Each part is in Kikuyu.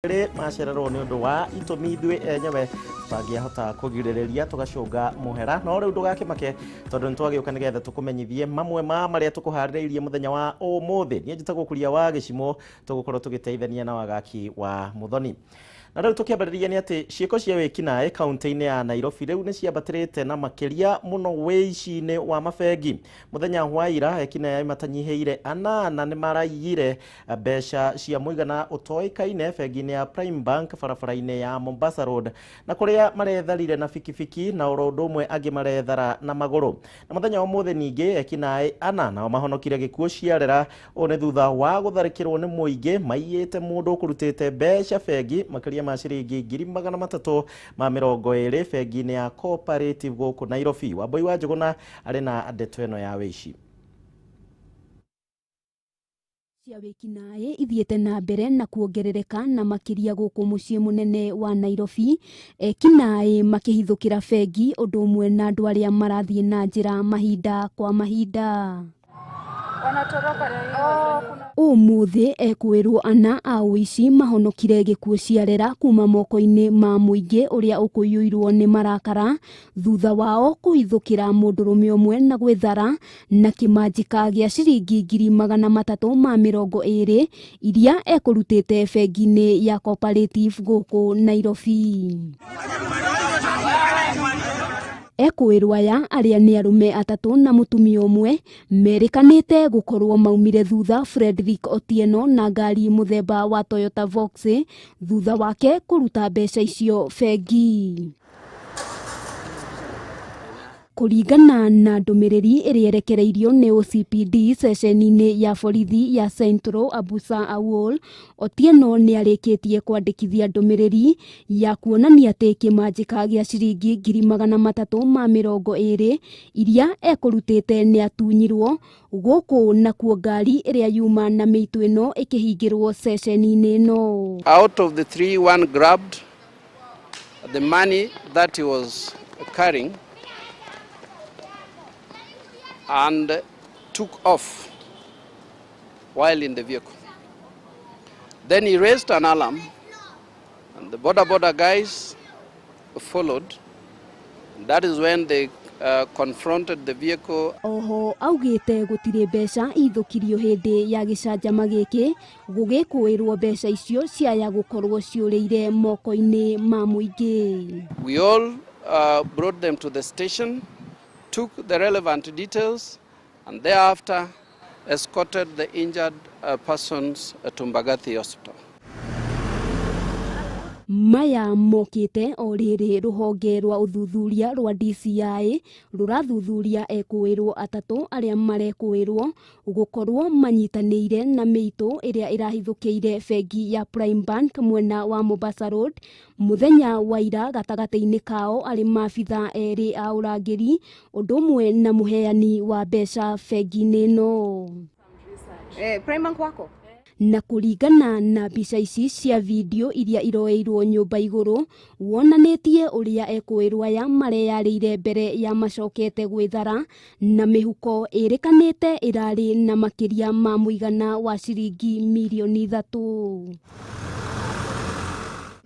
Macererwo nĩ ũndũ wa itũmi ithuĩ enyewe tũtangĩahota kũgirĩrĩria, tũgacũnga mũhera. No rĩu ndũgakĩmake, tondũ nĩ twagĩũka nĩgetha tũkũmenyithie mamwe ma marĩa tũkũharĩrĩirie mũthenya wa ũmũthĩ. Niĩ njĩtagwo Kuria wa Gĩcimo, tũgũkorwo tũgĩteithania na Wagaki wa Mũthoni. Na rĩu tũkĩambĩrĩria nĩ atĩ ciĩko cia wĩkinaĩ kaunti-inĩ ya Nairobi rĩu nĩ ciambatĩrĩte, na makĩria mũno wĩici-inĩ wa mabengi. Mũthenya wa ira, ekinaĩ matanyihĩire 8 nĩ maraiyire mbeca cia mũigana ũtoĩkaine bengi-inĩ ya Prime Bank barabara-inĩ ya Mombasa Road, na kũrĩa maretharire na bikibiki, na oro ũndũ ũmwe angĩ marethara na magũrũ. Na mũthenya wa ũmũthĩ ningĩ, ekinaĩ 4 nao mahonokire gĩkuũ ciarera. Ũũ nĩ thutha wa gũtharĩkĩrwo nĩ mũingĩ maiyĩte mũndũ ũkũrutĩte mbeca bengi makĩria ma ciringi 320,000 bengi-inĩ ya Cooperative gũkũ Nairobi. Wambui wa Njũgũna arĩ na ndeto ĩno ya wĩici. Cia wĩkinaĩ ithiĩte na mbere na kuongerereka, na makĩria gũkũ mũciĩ mũnene wa Nairobi, ekinaĩ makĩhithũkĩra bengi ũndũ ũmwe na andũ arĩa marathiĩ na njĩra mahinda kwa mahinda. Ũmũthĩ ekwĩrwo 4 a ũici mahonokire gĩkuũ ciarera kuma moko-inĩ ma mũingĩ ũrĩa ũkũiyũirwo nĩ marakara thutha wao kũhithũkĩra mũndũrũme ũmwe na gwĩthara na kĩmanjĩka gĩa ciringi 320,000 iria ekũrutĩte bengi-inĩ ya Cooperative gũkũ Nairobi. Ekwĩrwo aya, arĩa nĩ arũme 3 na mũtumia ũmwe, merĩkanĩte gũkorwo maumire thutha Frederick Otieno na ngari mũthemba wa Toyota Vox thutha wake kũruta mbeca icio bengi. Kũringana na ndũmĩrĩri ĩrĩa ĩrekereirio nĩ OCPD ceceni-inĩ ya borithi ya Central Abusa Awol, Otieno nĩ arĩkĩtie kwandĩkithia ndũmĩrĩri ya kuonania atĩ kĩmanjĩka gĩa ciringi 320,000 iria ekũrutĩte nĩ atunyirwo gũkũ, nakuo ngari ĩrĩa yuma na mĩitũ ĩno ĩkĩhingĩrwo ceceni-inĩ ĩno. Out of the three, one grabbed the money that he was carrying and took off while in the vehicle. Then he raised an alarm, and the border border guys followed. That is when they confronted the vehicle. Oho augĩte gũtirĩ mbeca ithũkirio hĩndĩ ya gĩcanjama gĩkĩ, gũgĩkũĩrwo mbeca icio ciaya gũkorwo ciũrĩire moko-inĩ ma mũingĩ. We all brought them to the station, took the relevant details, and thereafter escorted the injured persons to Mbagathi Hospital. Maya mokĩte o rĩrĩ rũhonge rwa ũthuthuria rwa DCI rũrathuthuria ekũĩrwo 3 arĩa marekũĩrwo gũkorwo manyitanĩire na mĩitũ ĩrĩa ĩrahithũkĩire bengi ya Prime Bank mwena wa Mombasa Road mũthenya wa ira, gatagatĩ-inĩ kao arĩ maabitha 2 a ũrangĩri ũndũ ũmwe na mũheani wa mbeca bengi-inĩ ĩno. Prime Bank wako? Na kũringana na mbica ici cia video iria iroeirwo nyũmba igũrũ, wonanĩtie ũrĩa ekũĩrwo aya mareyarĩire mbere ya macokete gwĩthara na mĩhuko ĩrĩkanĩte ĩrarĩ na makĩria ma mũigana wa ciringi 3 mirioni.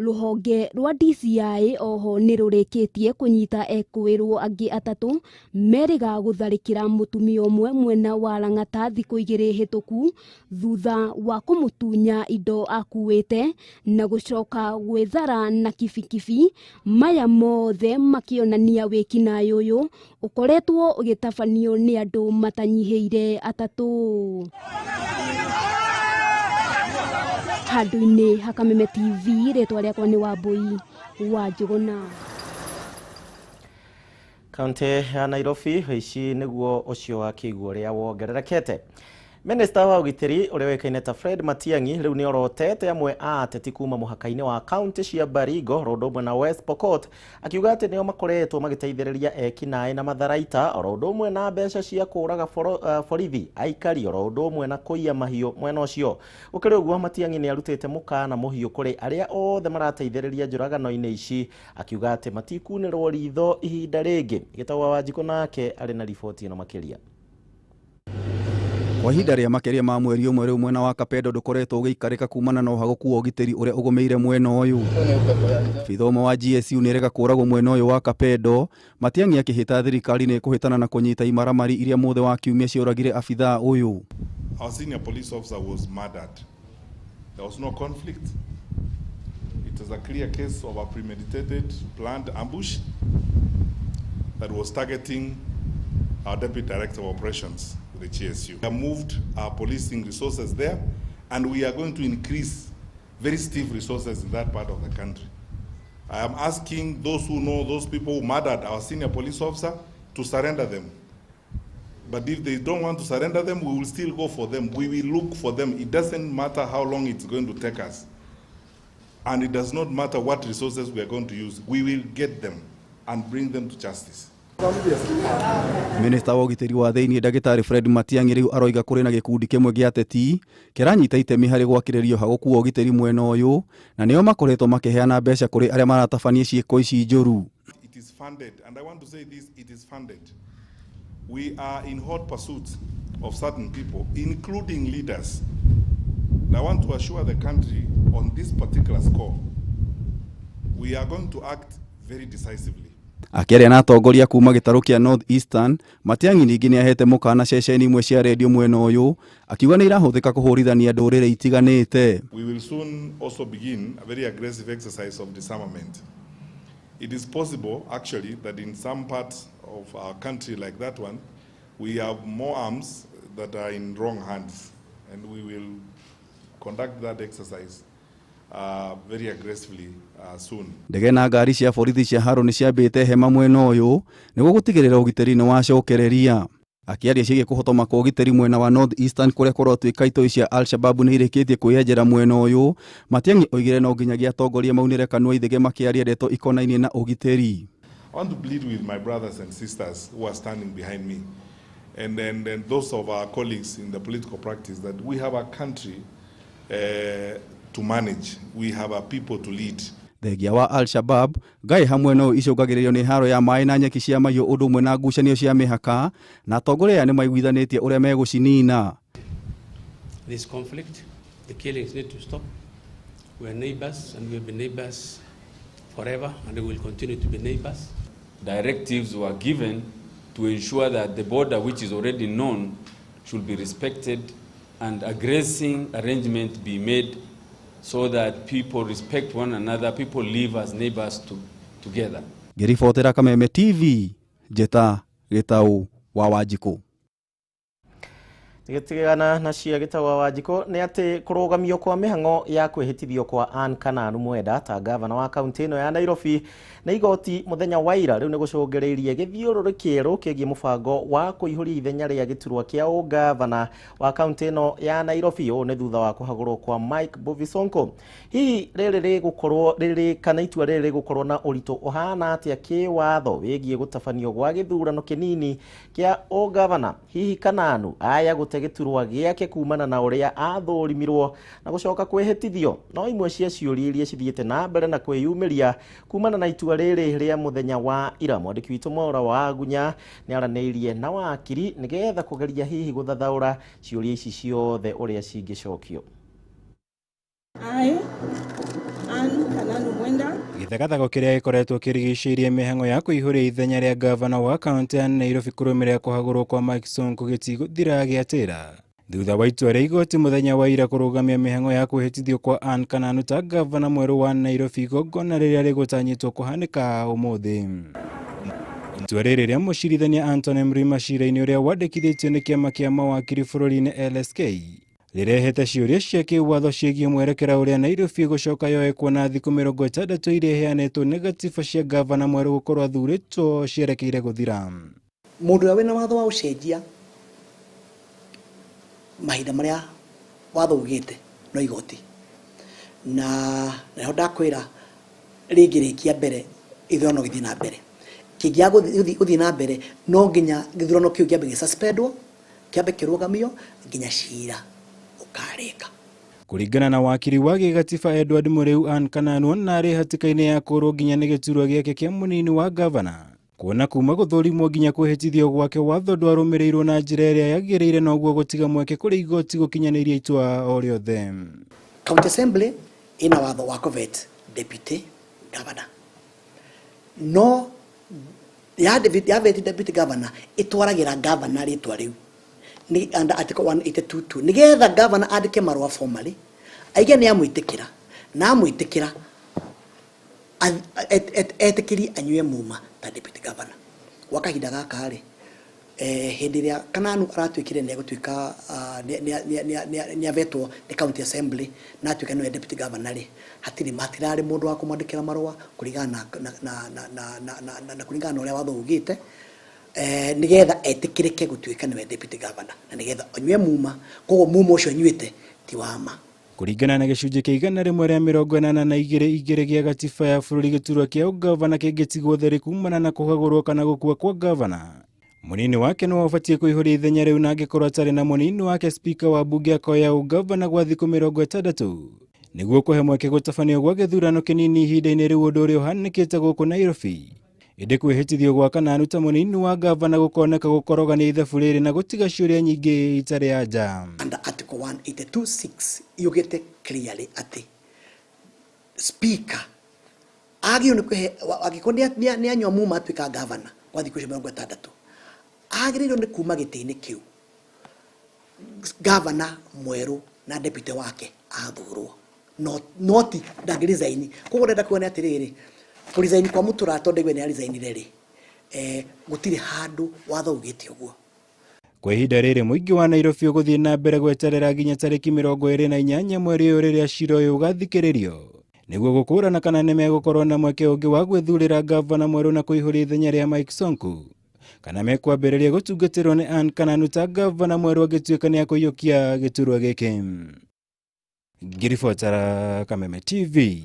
Rũhonge rwa DCI oho nĩ rũrĩkĩtie kũnyita ekũĩrwo angĩ 3 merĩga gũtharĩkĩra mũtumia ũmwe mwena wa Lang'ata thikũ 2 hĩtũku thutha wa kũmũtunya indo akuĩte na gũcoka gwĩthara na kibikibi. Maya mothe makĩonania wĩkinaĩ ũyũ ũkoretwo ũgĩtabanio nĩ andũ matanyihĩire 3. Handũ-inĩ ha Kameme TV, rĩtwa rĩakwa nĩ Wambui wa Njũgũna. Kaunti ya Nairobi, ũici nĩguo ũcio wa kĩiguo ũrĩa wongererekete. Minista wa ũgitĩri ũrĩa ũĩkaine ta Fred Matiang'i rĩu nĩ orotete amwe a ateti kuma mũhaka-inĩ wa kaunti cia Baringo oro ũndũ ũmwe na West Pokot, akiuga atĩ nĩo makoretwo magĩteithĩrĩria ekinaĩ na matharaita oro ũndũ ũmwe na mbeca cia kũraga borithi, aikari, oro ũndũ ũmwe na kũiya mahiũ mwena ũcio. Gũkĩrĩ ũguo, Matiang'i nĩ arutĩte mũkana mũhiũ kũrĩ arĩa othe marateithĩrĩria njũragano-inĩ ici, akiuga atĩ matikunĩrwo ritho ihinda rĩngĩ. Gĩtagwo Wanjikũ nake arĩ na riboti ĩno makĩria. Kwa ihinda rĩa makĩria ma mweri ũmwe rĩu mwena wa Kapedo ndũkoretwo ũgĩikarĩka kumana na ũhagũku wa ũgitĩri ũrĩa ũgũmĩire mwena ũyũ. Abithaa ũmwe wa GSU nĩerĩga kũragwo mwena ũyũ wa Kapedo. Matiang'i akĩhĩta thirikari nĩ ĩkũhĩtana na kũnyita imaramari iria mũthĩ wa kiumia cioragire abithaa ũyũ. Our senior police officer was murdered. There was no conflict. It is a clear case of a premeditated, planned ambush that was targeting our Deputy Director of Operations with the GSU. We have moved our policing resources there, and we are going to increase very stiff resources in that part of the country. I am asking those who know those people who murdered our senior police officer to surrender them. But if they don't want to surrender them, we will still go for them. We will look for them. It doesn't matter how long it's going to take us. And it does not matter what resources we are going to use. We will get them and bring them to justice. Minista wa ũgitĩri wa thĩinĩ ndagĩtarĩ Fred Matiang'i rĩu aroiga kũrĩ na gĩkundi kĩmwe gĩa ateti kĩranyita itemi harĩ gwakĩrĩrio ũhagũku wa ũgitĩri mwena ũyũ, na nĩo makoretwo makĩheana mbeca kũrĩ arĩa maratabania ciĩko ici njũru. It is funded, and I want to say this, it is funded. We are in hot pursuit of certain people, including leaders. And I want to assure the country on this particular score, we are going to act very decisively. Akĩaria na atongoria kuma gĩtarũ kĩa North Eastern, Matiang'i ningĩ nĩahete mũkana ceceni imwe cia redio mwena ũyũ, akiuga nĩ irahũthĩka kũhũrithania ndũrĩrĩ itiganĩte. We will soon also begin a very aggressive exercise of disarmament. It is possible, actually, that in some parts of our country like that one, we have more arms that are in wrong hands, and we will conduct that exercise very aggressively soon. Ndege na ngari cia borithi cia haro nĩ ciambĩte hema mwena ũyũ nĩguo gũtigĩrĩra ũgitĩri nĩ wacokereria. Akĩaria ciĩgiĩ kũhotoma kwa ũgitĩri mwena wa North Eastern kũrĩa kũratuĩka itoi cia Al-Shabaab nĩ irĩkĩtie kwĩyenjera mwena ũyũ, Matiang'i oigire no nginyagia atongoria maunĩre kanua ithege makĩaria ndeto ikonainie na ũgitĩri. I want to plead with my brothers and sisters who are standing behind me, and then those of our colleagues in the political practice, that we have a country to manage, we have a people to lead. Thengia wa Al-Shabaab ngai hamwe no icũngagĩrĩrio nĩ haro ya maĩ na nyeki cia mahiũ ũndũ ũmwe na ngucanio cia mĩhaka, na atongoria aya nĩ maiguithanĩtie ũrĩa megũcinina. This conflict, the killings need to stop. We are neighbors and we have been neighbors forever, and we will continue to be neighbors. Directives were given to ensure that the border, which is already known, should be respected and a grazing arrangement be made so that people respect one another, people live as neighbors together. Ngĩribotera Kameme TV, Njeta Gĩtaũ wa Wanjikũ. Gĩtigana na cia Gĩtaũ wa Wanjikũ nĩ atĩ kũrũgamio kwa mĩhang'o ya kwĩhĩtithio kwa Ann Kananu Mwenda ta gavana wa kaunti ĩno ya Nairobi na igoti mũthenya wa ira rĩu nĩ gũcũngĩrĩirie gĩthiũrũrĩ kĩerũ kĩgiĩ mũbango wa kũihũria ithenya rĩa gĩturwa kĩa ũgavana wa kaunti ĩno ya Nairobi. Ũũ nĩ thutha wa kũhagũrwo kwa Mike Mbuvi Sonko. Hihi rĩrĩ rĩgũkorwo rĩrĩ kana itua rĩrĩ rĩgũkorwo na ũritũ ũhana atĩa kĩwatho wĩgiĩ gũtabanio gwa gĩthurano kĩnini kĩa ũgavana? Hihi Kananu aya gũte gĩturwa gĩake kumana na ũrĩa athũrimirwo na gũcoka kwĩhĩtithio? No imwe cia ciũria iria cithiĩte na mbere na kwĩyumĩria kumana na itua rĩrĩ rĩa mũthenya wa ira. Mwandĩki witũ Mwaura wa Gunya nĩ aranĩirie na wakiri nĩgetha kũgeria hihi gũthathaũra ciũria ici ciothe ũrĩa cingĩcokio. I, Ann Kananu Mwenda. Gĩthagathago kĩrĩa gĩkoretwo kĩrigicĩirie mĩhang'o ya kũihũria ithenya rĩa gavana wa kaunti ya Nairobi kũrũmĩrĩra kũhagũrwo kwa Mike Sonko gĩtigũthira gĩatĩra thutha wa itua rĩa igoti mũthenya wa ira kũrũgamia mĩhang'o ya kwĩhĩtithio kwa Ann Kananu ta gavana mwerũ wa Nairobi, igongona rĩrĩa rĩgũtanyĩtwo kũhanĩka ũmũthĩ. Itua rĩrĩ rĩa mũcirithania Anthony Mrima cira-inĩ ũrĩa wandĩkithĩtio nĩ kĩama kĩa mawakiri bũrũri-inĩ LSK rĩrehete ciũria cia kĩwatho ciĩgiĩ mwerekera ũrĩa Nairobi ĩgũcoka yoe kuona thikũ 60 iria iheanĩtwo nĩ gatiba cia gavana mwerũ gũkorwo athurĩtwo cierekeire gũthira. Mũndũ ũrĩa wĩna watho wa ũcenjia mahinda marĩa watho ugĩte no igoti, na naho ndakwĩra rĩngĩrĩkia mbere ithurano gĩthiĩ na mbere, kĩngĩaga gũthiĩ na mbere no nginya gĩthurano kĩu kĩambe gĩsuspendwo, kĩambe kĩrũgamio nginya cira ũkarĩka. Kũringana na wakiri wa gĩgatiba Edward Mũrĩu, Ann Kananu ona arĩ hatĩka-inĩ ya kũrwo nginya nĩ gĩturwa gĩake kĩa mũnini wa gavana. Kuona kuma gũthũrimwo nginya kwĩhĩtithio gwake watho ndwarũmĩrĩirwo na njĩra ĩrĩa yagĩrĩire noguo gũtiga mweke kũrĩ igoti gũkinyanĩria itua o rĩothe. County Assembly ina watho wa kũvet deputy governor, no ya vet deputy governor itwaragĩra governor rĩtwa rĩu ni under article 182.2 nigetha governor andĩke marũa formally aige nĩ amwĩtĩkĩra na amwĩtĩkĩra etĩkĩrie anyue muma ta deputy governor. Gwa kahinda gaka rĩ, hĩndĩ ĩrĩa Kananu aratuĩkire nĩ egũtuĩka nĩ avetwo nĩ county assembly na atuĩka nĩwe deputy governor rĩ, hatirarĩ mũndũ wa kũmwandĩkĩra marũa kũringana na kũringana na ũrĩa watho ugĩte, nĩgetha etĩkĩrĩke gũtuĩka nĩwe deputy governor na nĩgetha anyue muma. Koguo muma ũcio anyuĩte ti wa ma. Kũringana na gĩcunjĩ kĩa 182(2) gĩa gatiba ya bũrũri, gĩturwa kĩa ũgavana kĩngĩtigwo theri kumana na kũhagũrwo kana gũkua kwa gavana, mũnini wake nĩwe ũbatiĩ kũihũria ithenya rĩu, na angĩkorwo atarĩ na mũnini wake, spika wa bunge akoya ũgavana gwa thikũ 60 nĩguo kũhe mweke gũtabanio gwa gĩthurano kĩnini ihinda-inĩ rĩu, ũndũ ũrĩa ũhanĩkĩte gũkũ Nairobi. Ĩndĩ kwĩhĩtithio gwa Kananu ta mũnini wa gavana gũkoneka gũkorogania ithabu rĩrĩ na gũtiga ciũria nyingĩ itarĩ anja. Under article 182.6 yugĩte clearly atĩ speaker agĩrĩirwo nĩ kũhe, angĩkorwo nĩ anyua muma atuĩka gavana gwa thikũ icio 60, agĩrĩirwo nĩ kuma gĩtĩ-inĩ kĩu gavana mwerũ na deputy wake athurwo, no ti ndangĩ resign. Koguo ndĩrenda kuona atĩrĩrĩ, kũresign kwa Mutura tondũ ndaigua nĩ aresignire rĩ, gũtirĩ handũ watho ugĩte ũguo. Kwa ihinda rĩrĩ mũingĩ wa Nairobi ũgũthiĩ na mbere gweterera nginya tarĩki 28 mweri ũyũ rĩrĩa cira ũyũ ũgathikĩrĩrio nĩguo gũkũrana kana nĩmegũkorwo na mweke ũngĩ wa gwĩthurĩra gavana mwerũ na kũihũria ithenya rĩa Mike Sonko, kana mekwambĩrĩria gũtungatĩrwo nĩ Ann Kananu ta gavana mwerũ angĩtuĩka nĩ akũiyũkia gĩturwa gĩkĩ. Ngĩribotera Kameme TV,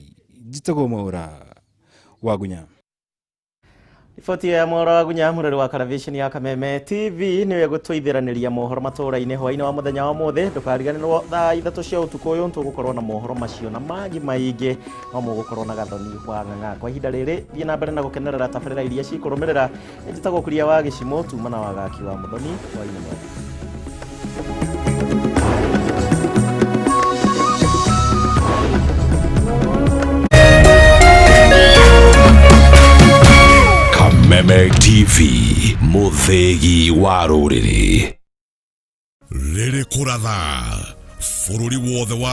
njĩtagwo Mwaura Wagunya. Riboti ya Mwaura Wagunya, mũrori wa karavisheni ya Kameme TV, nĩwe gũtũithĩranĩria mohoro matũũra-inĩ hwaĩ-inĩ wa mũthenya wa ũmũthĩ. Ndũkariganĩrwo thaa 3 cia ũtukũ ũyũ tũgũkorwo na mohoro macio na mangĩ maingĩ, no mũgũkorwo na Gathoni wa Ng'ang'a. Kwa ihinda rĩrĩ thiĩ na mbere na gũkenerera tabarĩra iria cikũrũmĩrĩra. Njĩtagwo Kuria wa Gĩcimũ, tuma na wagaki wa Mũthoni. Hwaĩ-inĩ mwega. Kameme TV, mũthĩgi wa rũrĩrĩ. Rĩrĩ kũratha bũrũri wothe wa